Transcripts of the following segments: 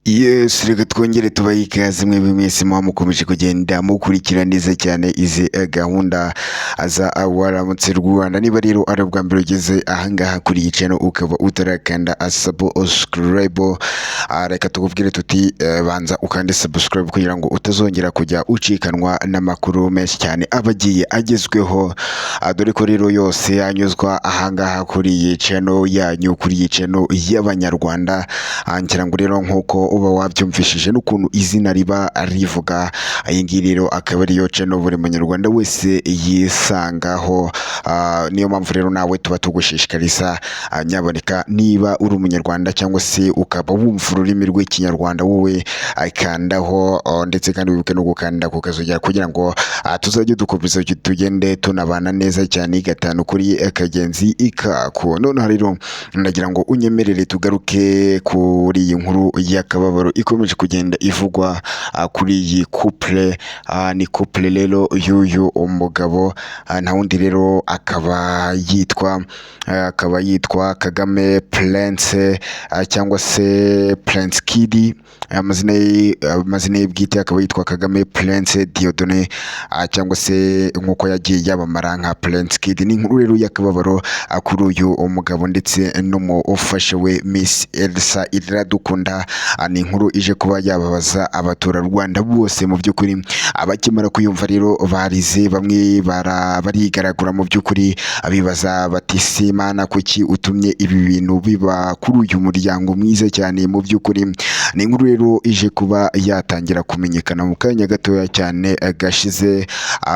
Yes, reka twongere tubahe ikaze mwebwe mwese muba mukomeje kugenda mukurikira neza cyane izi gahunda za Waramutse Rwanda. Niba rero ari ubwa mbere ugeze ahangaha kuri iyi channel ukaba utarakanda subscribe, reka tukubwire tuti banza ukande subscribe kugira ngo utazongera kujya ucikanwa n'amakuru menshi cyane aba agiye agezweho. Dore ko rero yose anyuzwa ahangaha kuri iyi channel yanyu, kuri iyi channel y'Abanyarwanda. Ngira ngo rero nk'uko uba wabyumvishije n'ukuntu izina riba rivuga, iyi ngiyi rero akaba ariyo channel buri munyarwanda wese yisangaho. Niyo mpamvu rero nawe tuba tugushishikariza, nyaboneka niba uri umunyarwanda cyangwa se ukaba wumva ururimi rw'Ikinyarwanda, wowe kandaho, ndetse kandi wibuke no gukanda ku kazogera kugira ngo tuzajye dukomeza tugende tunabana neza cyane gatanu kuri kagenzi ikako. Noneho rero ndagira ngo unyemerere tugaruke kuri iyi nkuru y'akababaro ikomeje kugenda ivugwa kuri iyi couple. Ni couple rero y'uyu umugabo, nta wundi rero akaba yitwa Kagame Prince, cyangwa se Prince Kid. Amazina ye bwite akaba yitwa Kagame Prince Dieudonné, cyangwa se nk'uko yagiye yamamara nka Prince Kid. Ni inkuru rero y'akababaro kuri uyu umugabo ndetse n'umufasha we Miss Elsa Iradukunda. Ni inkuru ije kuba yababaza abaturarwanda bose. Mu by'ukuri abakimara kuyumva rero barize, bamwe barigaragura mu by'ukuri, abibaza bati: "Se Mana, kuki utumye ibi bintu biba kuri uyu muryango mwiza cyane?" Mu by'ukuri ni inkuru rero ije kuba yatangira kumenyekana mu kanya gatoya cyane gashize,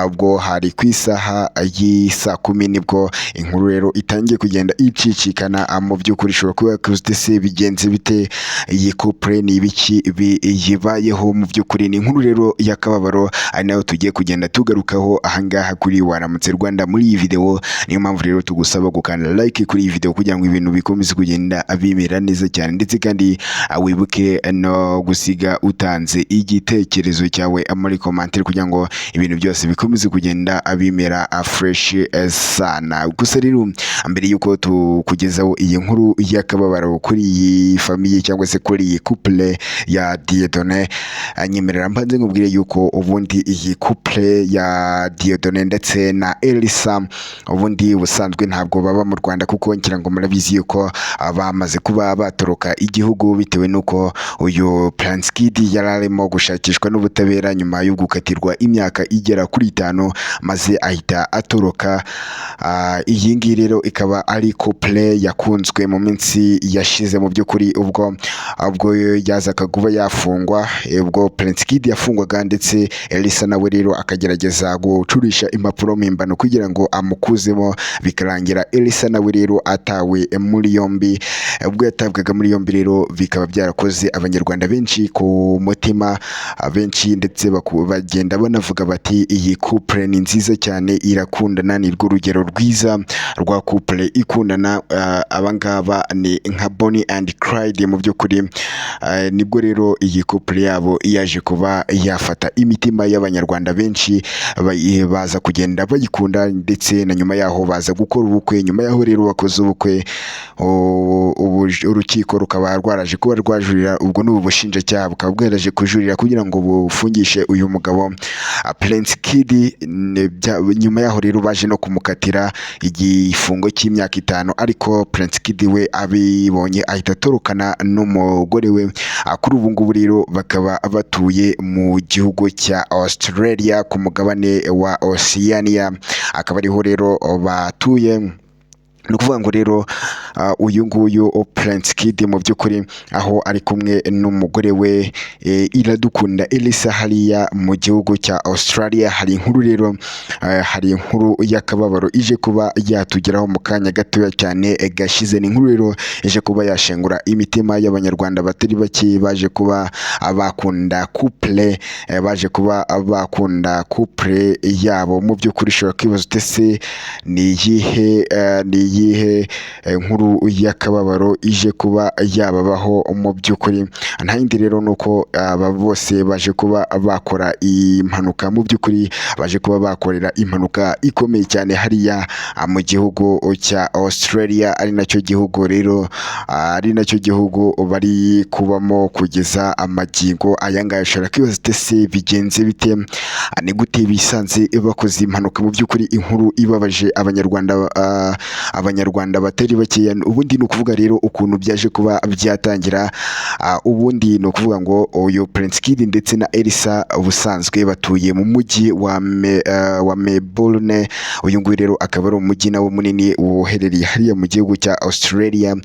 ubwo hari ku isaha y'isaa 10 nibwo inkuru rero itangiye kugenda icicikana. Mu by'ukuri ishobora kuba yakoze se bigenze bite? Iyi couple ni ibiki biyibayeho? Mu by'ukuri ni inkuru rero y'akababaro, ari nayo tugiye kugenda tugarukaho ahangaha kuri Waramutse Rwanda muri iyi video. Niyo mpamvu rero tugusaba gukanda like kuri iyi video kugira ngo ibintu bikomeze kugenda bimera neza cyane, ndetse kandi wibuke no gusiga utanze igitekerezo cyawe muri commentaire kugira ngo ibintu byose bikomeze kugenda bimera fresh sana. Gusa rero mbere yuko tukugezaho iyi nkuru y'akababaro kuri iyi famille cyangwa se kuri iyi couple ya Dieudonné, nyemerera mbanze nkubwire yuko ubundi iyi couple ya Dieudonné ndetse na Elsa ubundi busanzwe ntabwo baba mu Rwanda, kuko ngira ngo murabizi yuko bamaze kuba batoroka igihugu bitewe n'uko uyu Prince Kid yari arimo gushakishwa n'ubutabera nyuma yo gukatirwa imyaka igera kuri 5, maze ahita atoroka. Iyi ngiyi rero ikaba ari couple yakunzwe mu minsi yashize. Mu by'ukuri ubwo yazaga kuba yafungwa, ubwo Prince Kid yafungwaga, ndetse Elsa nawe rero akagerageza gucurisha impapuro mpimbano kugira ngo amukuzemo, bikarangira Elsa nawe rero atawe muri yombi. Ubwo yatabwaga muri yombi rero bikaba byarakoze Abanyarwanda benshi ku mutima, benshi ndetse bagenda banavuga bati: "Iyi couple ni nziza cyane, irakundana, ni rwo rugero rwiza rwa couple ikundana." Abangaba ni nka Bonnie and Clyde. Mu by'ukuri nibwo rero iyi couple yabo yaje kuba yafata imitima y'Abanyarwanda benshi, baza kugenda bayikunda, ndetse na nyuma yaho baza gukora ubukwe. Nyuma yaho rero bakoze ubukwe, urukiko rukaba rwaraje kuba rwajurira, ubwo ni ubushinjacyaha bukaba bwaraje kujurira kugira ngo bufungishe uyu mugabo Prince Kid. Nyuma yaho rero baje no kumukatira igifungo cy'imyaka 5, ariko Prince Kid we abibonye ahita atorokana n'umugore we. Kuri ubu ngubu rero bakaba batuye mu gihugu cya Australia, ku mugabane wa Oceania, akaba ariho rero batuye. Ni ukuvuga ngo rero uyu nguyu Prince Kid mu by'ukuri aho ari kumwe n'umugore we Iradukunda Elsa hariya mu gihugu cya Australia, hari inkuru rero, hari inkuru y'akababaro ije kuba yatugeraho mu kanya gatoya cyane gashize. Ni inkuru rero ije kuba yashengura imitima y'Abanyarwanda batari bake baje kuba bakunda couple, baje kuba bakunda couple yabo. Mu by'ukuri ushobora kwibaza uti: "Ese ni iyihe, ni iyihe nkuru y'akababaro ije kuba yababaho mu by'ukuri? Nta yindi rero, ni uko aba bose baje kuba bakora impanuka. Mu by'ukuri baje kuba bakorera impanuka ikomeye cyane hariya mu gihugu cya Australia, ari nacyo gihugu rero, ari nacyo gihugu bari kubamo kugeza amagingo aya ngaya. Ushobora kwibaza uti: "Ese bigenze bite? Ni gute bisanze bakoze impanuka?" Mu by'ukuri inkuru ibabaje Abanyarwanda, Abanyarwanda batari bakeya. Ubundi ni ukuvuga rero ukuntu byaje kuba byatangira, ubundi ni ukuvuga ngo uyu Prince Kid ndetse na Elsa ubusanzwe batuye mu mujyi wa Melbourne. Uyu nguyu rero akaba ari umujyi nawo munini uherereye hariya mu gihugu cya Australia.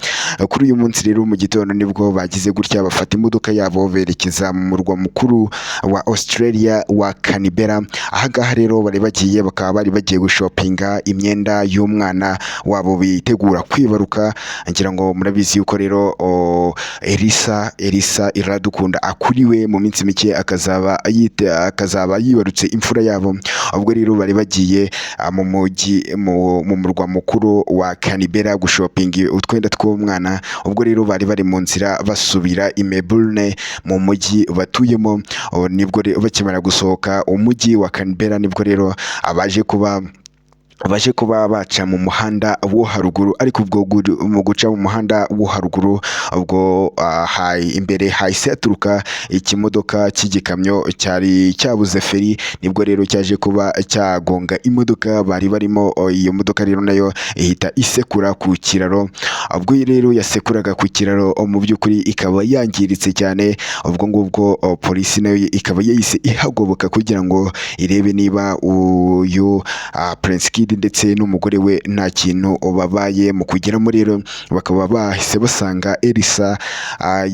Kuri uyu munsi rero mu gitondo nibwo bagize gutya bafata imodoka yabo berekeza mu murwa mukuru wa Australia wa Canberra. Aha ngaha rero bari bagiye, bakaba bari bagiye gushopinga imyenda y'umwana wabo bitegura kwibaruka. Ngira ngo murabizi yuko rero Elsa Iradukunda akuriwe mu minsi mike akazaba yibarutse imfura yabo. Ubwo rero bari bagiye mu mujyi, mu murwa mukuru wa Canberra gushopinga utwenda tw'umwana. Ubwo rero bari bari mu nzira basubira i Melbourne mu mujyi batuyemo, nibwo rero bakimara gusohoka umujyi wa Canberra, nibwo rero abaje kuba baje kuba baca mu muhanda wo haruguru. Ariko ubwo mu guca mu muhanda wo haruguru, ubwo imbere hahise haturuka ikimodoka cy'igikamyo cyari cyabuze feri. Nibwo rero cyaje kuba cyagonga imodoka bari barimo. Iyo modoka rero nayo ihita isekura ku kiraro. Ubwo rero yasekuraga ku kiraro, mu by'ukuri ikaba yangiritse cyane. Ubwo ngubwo polisi nayo ikaba yahise ihagoboka kugira ngo irebe niba uyu Prince Kid ndetse n'umugore we nta kintu babaye. Mu kugeramo rero bakaba bahise basanga Elsa,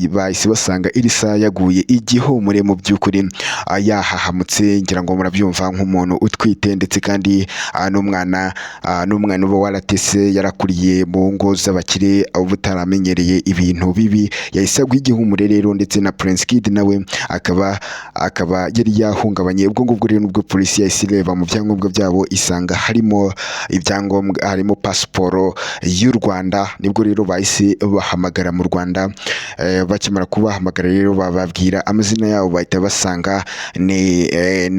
bahise basanga Elsa yaguye igihumure mu by'ukuri, yahahamutse. Ngira ngo murabyumva nk'umuntu utwite, ndetse kandi n'umwana uba waratese, yarakuriye mu ngo z'abakire, uba utaramenyereye ibintu bibi, yahise agwa igihumure rero. Ndetse na Prince Kid nawe akaba yari yahungabanye. Ubwo ngubwo rero nubwo polisi yahise ireba mu byangombwa byabo, isanga harimo ibyangombwa, harimo pasiporo y'u Rwanda. Nibwo rero bahise bahamagara mu Rwanda. Bakimara kubahamagara rero bababwira amazina yabo, bahita basanga ni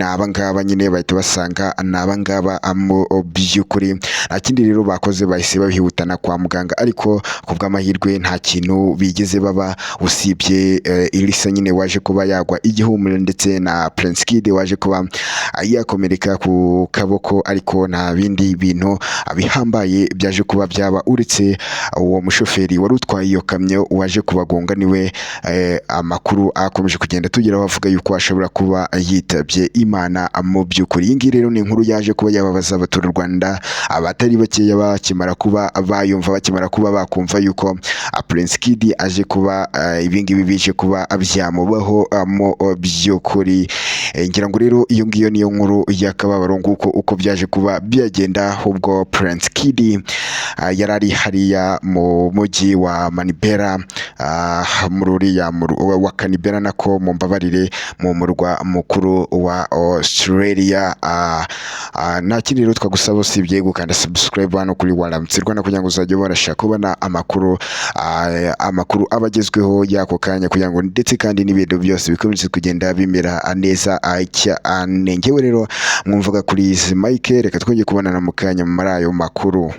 aba ngaba nyine, bahita basanga ni aba ngaba mu by'ukuri. Nta kindi rero bakoze, bahise babihutana kwa muganga, ariko ku bw'amahirwe nta kintu bigeze baba, usibye Elsa nyine waje kuba yagwa igihumure, ndetse na Prince Kid waje kuba yakomereka ku kaboko, ariko nta bindi bintu bihambaye byaje kuba byaba, uretse uwo mushoferi wari utwaye iyo kamyo waje kubagonga, niwe amakuru akomeje kugenda tugeraho avuga yuko ashobora kuba yitabye Imana mu by'ukuri. Iyi ngiyi rero ni inkuru yaje kuba yababaza abaturarwanda abatari bakeya bakimara kuba bayumva, bakimara kuba bakumva yuko Prince Kid aje kuba ibi ngibi bije kuba byamubaho mu by'ukuri. Ngira ngo rero iyo ngiyo niyo nkuru y'akababaro, nguko uko byaje kuba byagenda ubwo Prince Kid yari ari hariya mu mujyi wa Manibera, muri uriya wa Canberra nako mumbabarire, mu murwa mukuru wa Australia. Nta kindi rero twagusaba usibye gukanda subscribe hano kuri Waramutse Rwanda kugira ngo uzajye ubasha kubona amakuru aba agezweho y'ako kanya, kugira ngo ndetse kandi n'ibintu byose bikomeze kugenda bimera neza cyane. Ngewe rero mwumvaga kuri izi mike, reka twongere kubonana mu kanya muri ayo makuru.